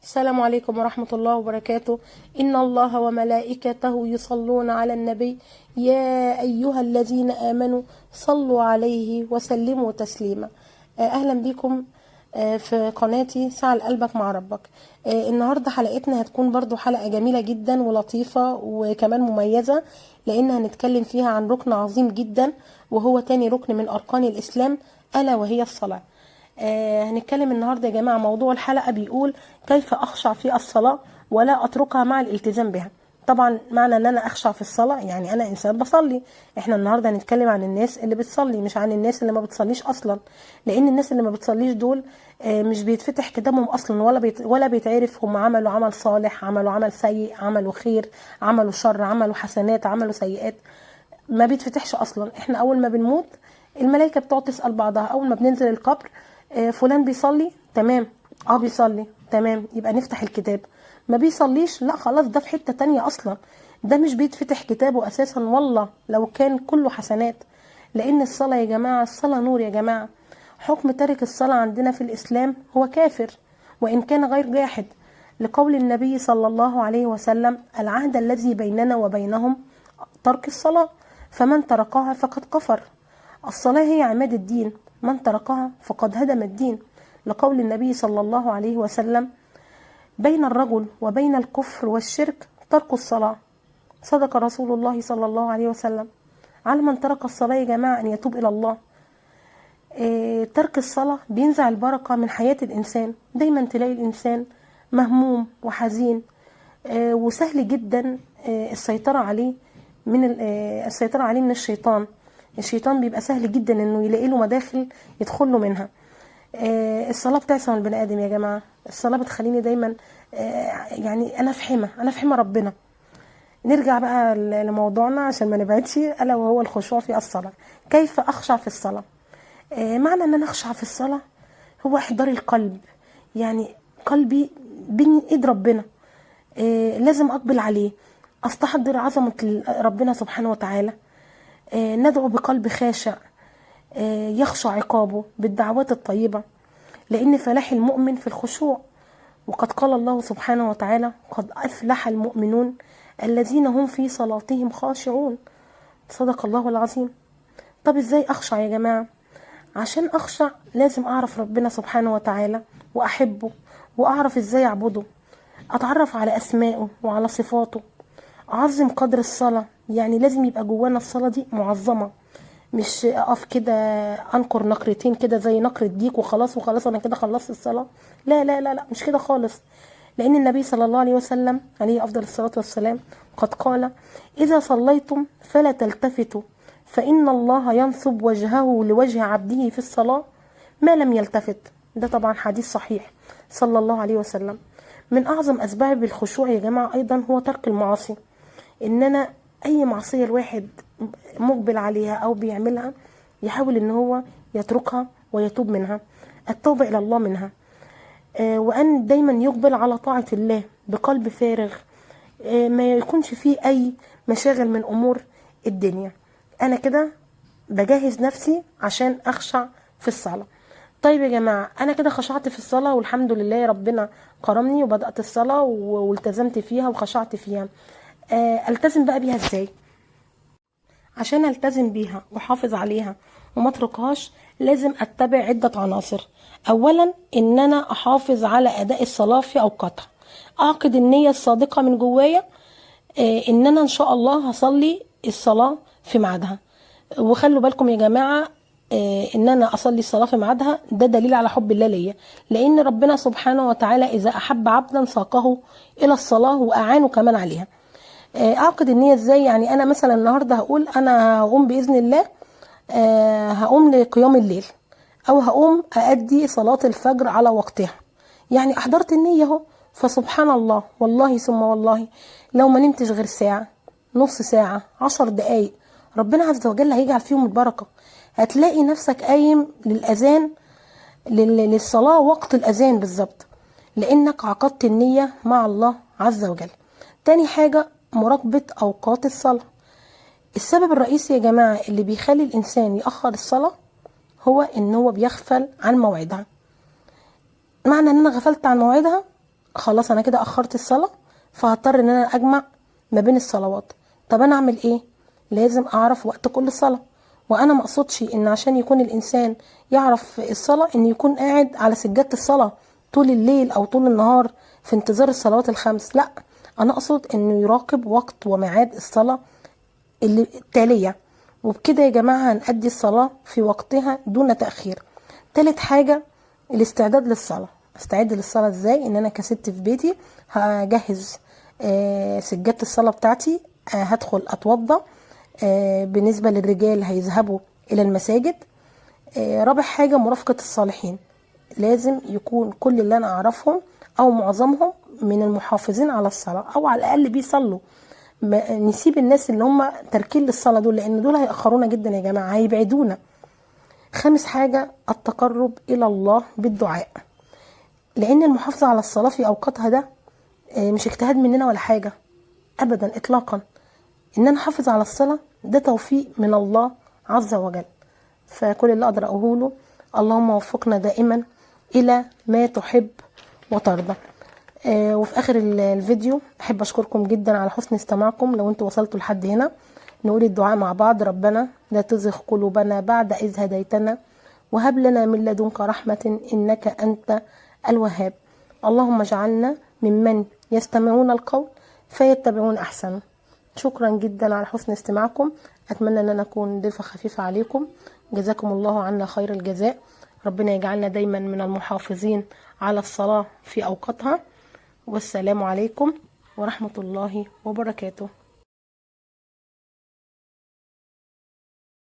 السلام عليكم ورحمة الله وبركاته. إن الله وملائكته يصلون على النبي يا أيها الذين آمنوا صلوا عليه وسلموا تسليما. أهلا بكم في قناتي ساعة لقلبك مع ربك. النهاردة حلقتنا هتكون برضو حلقة جميلة جدا ولطيفة وكمان مميزة، لأن هنتكلم فيها عن ركن عظيم جدا وهو تاني ركن من أركان الإسلام، ألا وهي الصلاة. هنتكلم النهاردة يا جماعة، موضوع الحلقة بيقول كيف أخشع في الصلاة ولا أتركها مع الالتزام بها. طبعا معنى ان انا اخشع في الصلاة يعني انا انسان بصلي. احنا النهاردة هنتكلم عن الناس اللي بتصلي، مش عن الناس اللي ما بتصليش اصلا، لان الناس اللي ما بتصليش دول مش بيتفتح كتابهم اصلا ولا بيتعرف هم عملوا عمل صالح، عملوا عمل سيء، عملوا خير، عملوا شر، عملوا حسنات، عملوا سيئات، ما بيتفتحش اصلا. احنا اول ما بنموت الملائكة بتقعد تسأل بعضها اول ما بننزل القبر، فلان بيصلي؟ تمام، بيصلي، تمام، يبقى نفتح الكتاب. ما بيصليش؟ لا خلاص، ده في حتة تانية أصلا، ده مش بيتفتح كتابه أساسا، والله لو كان كله حسنات. لأن الصلاة يا جماعة، الصلاة نور يا جماعة. حكم تارك الصلاة عندنا في الإسلام هو كافر وإن كان غير جاحد، لقول النبي صلى الله عليه وسلم: العهد الذي بيننا وبينهم ترك الصلاة، فمن تركها فقد كفر. الصلاة هي عماد الدين، من تركها فقد هدم الدين، لقول النبي صلى الله عليه وسلم: بين الرجل وبين الكفر والشرك ترك الصلاة. صدق رسول الله صلى الله عليه وسلم. على من ترك الصلاة يا جماعة أن يتوب إلى الله. ترك الصلاة بينزع البركة من حياة الإنسان. دايما تلاقي الإنسان مهموم وحزين، وسهل جدا السيطرة عليه من السيطرة عليه من الشيطان. الشيطان بيبقى سهل جدا انه يلاقي له مداخل يدخل له منها. الصلاة بتعصم البني ادم يا جماعة. الصلاة بتخليني دايما يعني انا في حمى، انا في حمى ربنا. نرجع بقى لموضوعنا عشان ما نبعدش، الا وهو الخشوع في الصلاة. كيف اخشع في الصلاة؟ معنى ان انا اخشع في الصلاة هو احضار القلب، يعني قلبي بين ايد ربنا، لازم اقبل عليه، استحضر عظمة ربنا سبحانه وتعالى، ندعو بقلب خاشع يخشى عقابه بالدعوات الطيبة، لأن فلاح المؤمن في الخشوع. وقد قال الله سبحانه وتعالى: قد أفلح المؤمنون الذين هم في صلاتهم خاشعون. صدق الله العظيم. طب إزاي أخشع يا جماعة؟ عشان أخشع لازم أعرف ربنا سبحانه وتعالى وأحبه، وأعرف إزاي أعبده، أتعرف على أسمائه وعلى صفاته، أعظم قدر الصلاة. يعني لازم يبقى جوانا الصلاة دي معظمة، مش اقف كده انقر نقرتين كده زي نقرة ديك وخلاص وخلاص انا كده خلصت الصلاة. لا لا لا لا، مش كده خالص. لان النبي صلى الله عليه وسلم عليه افضل الصلاة والسلام قد قال: اذا صليتم فلا تلتفتوا، فان الله ينصب وجهه لوجه عبده في الصلاة ما لم يلتفت. ده طبعا حديث صحيح صلى الله عليه وسلم. من اعظم اسباب الخشوع يا جماعة ايضا هو ترك المعاصي. ان انا اي معصية الواحد مقبل عليها او بيعملها يحاول ان هو يتركها ويتوب منها، التوبة الى الله منها، وان دايما يقبل على طاعة الله بقلب فارغ، ما يكونش فيه اي مشاغل من امور الدنيا. انا كده بجهز نفسي عشان اخشع في الصلاة. طيب يا جماعة، انا كده خشعت في الصلاة والحمد لله ربنا كرمني وبدأت الصلاة والتزمت فيها وخشعت فيها. التزم بقى بيها ازاي؟ عشان التزم بيها واحافظ عليها وما اتركهاش لازم اتبع عدة عناصر. اولا ان انا احافظ على اداء الصلاة في اوقاتها، اعقد النية الصادقة من جوايا ان انا ان شاء الله هصلي الصلاة في ميعادها. وخلوا بالكم يا جماعة، ان انا اصلي الصلاة في ميعادها ده دليل على حب الله ليا، لان ربنا سبحانه وتعالى اذا احب عبدا ساقه الى الصلاة واعانه كمان عليها. اعقد النية ازاي؟ يعني انا مثلا النهاردة هقول انا هقوم بإذن الله، هقوم لقيام الليل، او هقوم أأدي صلاة الفجر على وقتها، يعني احضرت النية اهو. فسبحان الله، والله ثم والله لو ما نمتش غير ساعة، نص ساعة، 10 دقايق، ربنا عز وجل هيجعل فيهم البركة. هتلاقي نفسك قايم للأذان، للصلاة وقت الأذان بالظبط، لأنك عقدت النية مع الله عز وجل. تاني حاجة مراقبة أوقات الصلاة. السبب الرئيسي يا جماعة اللي بيخلي الإنسان يأخر الصلاة هو إن هو بيغفل عن موعدها. معنى إن أنا غفلت عن موعدها خلاص انا كده اخرت الصلاة، فهضطر ان انا اجمع ما بين الصلوات. طب انا اعمل ايه؟ لازم اعرف وقت كل صلاة. وانا ما اقصدش ان عشان يكون الانسان يعرف الصلاة ان يكون قاعد على سجادة الصلاة طول الليل او طول النهار في انتظار الصلوات الخمس، لا، انا اقصد انه يراقب وقت وميعاد الصلاة اللي التالية. وبكده يا جماعة هنأدي الصلاة في وقتها دون تأخير. تالت حاجة الاستعداد للصلاة. استعد للصلاة ازاي؟ ان انا كست في بيتي هجهز سجادة الصلاة بتاعتي، هدخل اتوضى. بالنسبة للرجال هيذهبوا الى المساجد. رابع حاجة مرافقة الصالحين. لازم يكون كل اللي انا اعرفهم او معظمهم من المحافظين على الصلاة، او على الاقل بيصلوا. نسيب الناس اللي هم تركين للصلاة دول، لان دول هيأخرونا جدا يا جماعة، هيبعدونا. خامس حاجة التقرب الى الله بالدعاء، لان المحافظة على الصلاة في اوقاتها ده مش اجتهاد مننا ولا حاجة ابدا اطلاقا. ان انا احافظ على الصلاة ده توفيق من الله عز وجل. فكل اللي اقدر اقوله، اللهم وفقنا دائما الى ما تحب وترضى. وفي اخر الفيديو احب اشكركم جدا على حسن استماعكم. لو انتوا وصلتوا لحد هنا نقول الدعاء مع بعض: ربنا لا تزغ قلوبنا بعد إذ هديتنا، وهب لنا من لدنك رحمة إنك أنت الوهاب. اللهم اجعلنا ممن يستمعون القول فيتبعون أحسنه. شكرا جدا على حسن استماعكم. أتمنى أن أنا أكون ضيفة خفيفة عليكم. جزاكم الله عنا خير الجزاء. ربنا يجعلنا دايما من المحافظين على الصلاة في أوقاتها. والسلام عليكم ورحمة الله وبركاته.